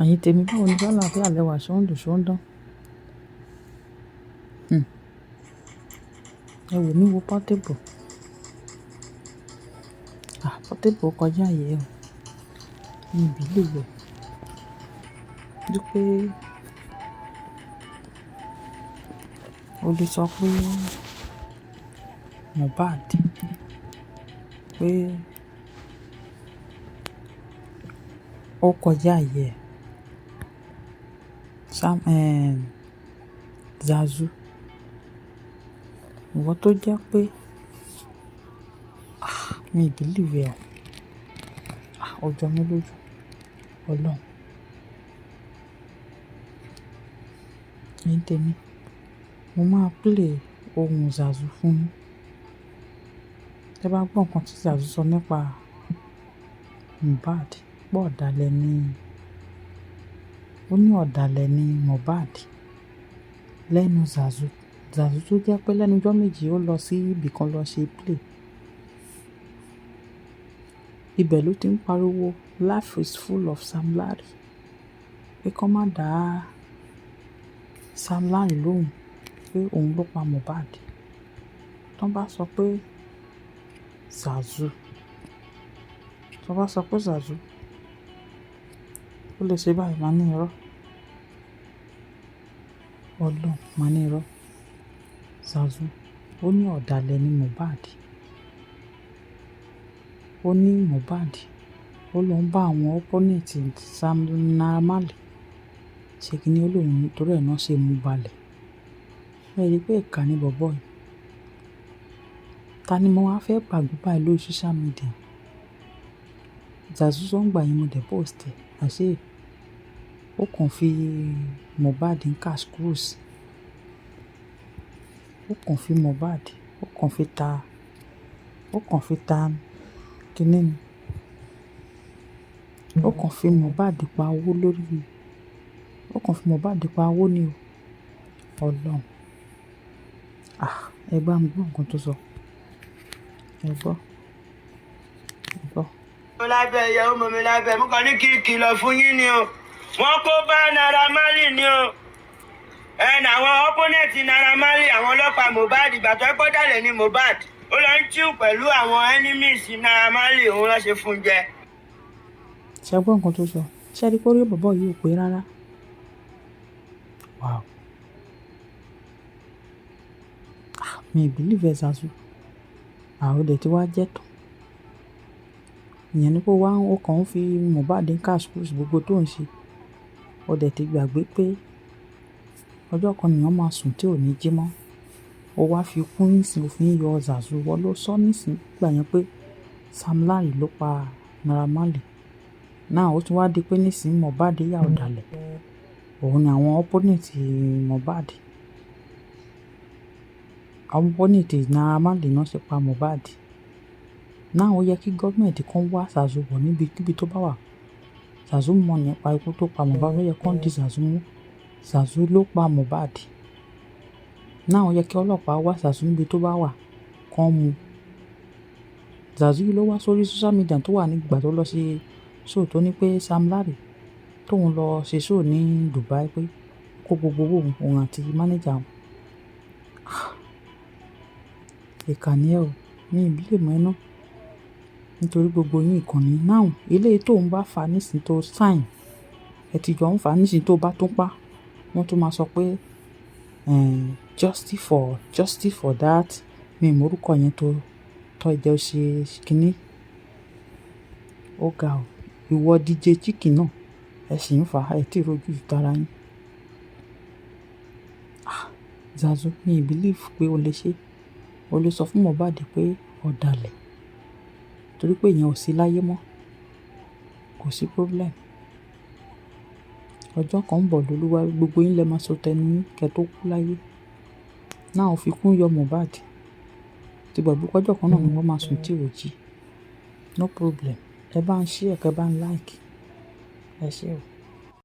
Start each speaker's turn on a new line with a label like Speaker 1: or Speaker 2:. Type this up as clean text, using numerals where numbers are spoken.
Speaker 1: Ẹ̀yin tèmi, báwo ni? Ṣé àlàáfíà lẹ́wà, ṣó ń dùn, ṣó ń dán? Hmm. Ẹ wò mí wo Portable. Ah, Portable kọjá ààyè ẹ o. Mi ò believe ẹ. Wípé o lè sọ pé Mohbad pé ó kọjá ààyè ẹ. Sam, Zazu. Ìwọ tó jẹ́ pé, ah, mi ò believe ẹ o. Ah, ó jọ mí lójú. Ọlọ́run. Ẹ̀yin tèmi, mo máa play ohùn Zazu fún yín. Tẹ bá gbọ́ nǹkan tí Zazu sọ nípa Mohbad, pé ọ̀dàlẹ̀ ni, ó ní ọ̀dàlẹ̀ ni Mohbad lẹ́nu Zazu. Zazu tó jẹ́ pé lẹ́nu ọjọ́ méjì ó lọ sí ibìkan lọ ṣe play. Ibẹ̀ ló ti ń pariwo "Life is full of Sam Larry." Pé kó má dá Sam Larry lóhùn pé òun ló pa Mohbad. Tán bá sọ pé Zazu, tán bá sọ pé Zazu, ó lè ṣe báyìí, màá ní irọ́. Ọlọ́run, màá ní irọ́. Zazu, ó ní ọ̀dàlẹ̀ ni Mohbad. Ó ní Mohbad, ó lọ ń bá àwọn opponent Sam Naira Marley ṣe kíni ó lóhùn torí ẹ̀ náà ṣe mú balẹ̀. Ẹ rí pé ìkà ni bọ̀bọ́ yìí. Ta ni mo wá fẹ́ gbàgbọ́ báyìí lórí social media? Zazu sọ ń gbà yẹn mo dẹ̀ post ẹ̀. Àṣé ó kàn fi Mohbad ń cash cruise. Ó kàn fi Mohbad, ó kàn fi ta, ó kàn fi ta kíní ni. Ó kàn fi Mohbad pa owó lórí, ó kàn fi Mohbad pa owó ni o. Ọlọ́run. Ah, ẹ bá mi gbọ́ nǹkan tó sọ. Ẹ gbọ́. Ẹ gbọ́.
Speaker 2: Mo lábẹ́ ẹyẹ ó mọ mi lábẹ́. Mo kàn ní kí n kìlọ̀ fún yín ni o. Wọ́n kó bá Naira Marley ni o. Ẹn àwọn opponent Naira Marley, àwọn ọlọ́pàá Mohbad, ìgbà tó ẹ̀kọ́ dàlẹ̀ ní Mohbad. Ó lọ ń chill pẹ̀lú àwọn enemies Naira Marley, òun ló ṣe fún jẹ.
Speaker 1: Ṣé ẹ gbọ́ nǹkan tó sọ? Ṣé ẹ rí pé orí bọ̀bọ́ yìí ò pé rárá? Wow. Ah, mi ò believe ẹ Zazu. Ah, ó dẹ̀ tí wá jẹ́ tán. Ìyẹn ni pé wá, ó kàn ń fi Mohbad ń cash cruise gbogbo tó ń ṣe. Ó dẹ̀ ti gbàgbé pé ọjọ́ kan nìyẹn máa sùn tí ò ní jí mọ́. Ó wá fi kú nísìnyí, ó fi ń yọ Zazu. Wọ́n ló sọ nísìnyí gbà yẹn pé Sam Larry ló pa Naira Marley. Now ó tún wá di pé nísìnyí Mohbad yà ọ̀dàlẹ̀. Òun ni àwọn opponent Mohbad. Àwọn opponent Naira Marley náà ṣe pa Mohbad. Now ó yẹ kí government kan wá Zazu wọ̀ níbi kíbi tó bá wà. Zazu mọ̀ nípa ikú tó pa Mohbad, ó yẹ kó di Zazu mú. Zazu ló pa Mohbad. Now ó yẹ kí ọlọ́pàá wá Zazu níbi tó bá wà, kó mú. Zazu yìí ló wá sórí social media tó wà nígbà tó lọ ṣe show tó ní pé Sam Larry tóun lọ ṣe show ní Dubai pé kó gbogbo owó òun, òun àti manager òun. Ah, ìkà ni ẹ o. Mi ò blame ẹ ná. Nítorí gbogbo yín ìkànnì. Now eléyìí tó ń bá fa nísìnyí tó sign, ẹ ti jọ ń fa nísìnyí tó bá tún pa, wọ́n tún máa sọ pé, justice for that. Mi ò mọ orúkọ yẹn tó, tó jẹ́ ó ṣe kíní. Ó ga o. Ìwọ DJ Chicken náà, ẹ sì ń fa, ẹ tí ì rojú tara yín. Ah, Zazu, mi ò believe pé o lè ṣe. O lè sọ fún Mohbad pé ọ̀dàlẹ̀. Torí pé ìyẹn ò sí láyé mọ́. Kò sí problem. Ọjọ́ kan ń bọ̀ lóluwá, gbogbo yín lẹ máa sọ tẹnu yín kí ẹ tó kú láyé. Now ó fi kún yọ Mohbad. Tí gbàgbé pé ọjọ́ kan náà ni wọ́n máa sùn tí ò jí. No problem. Ẹ bá ń share, kẹ bá ń like. Ẹ ṣé o.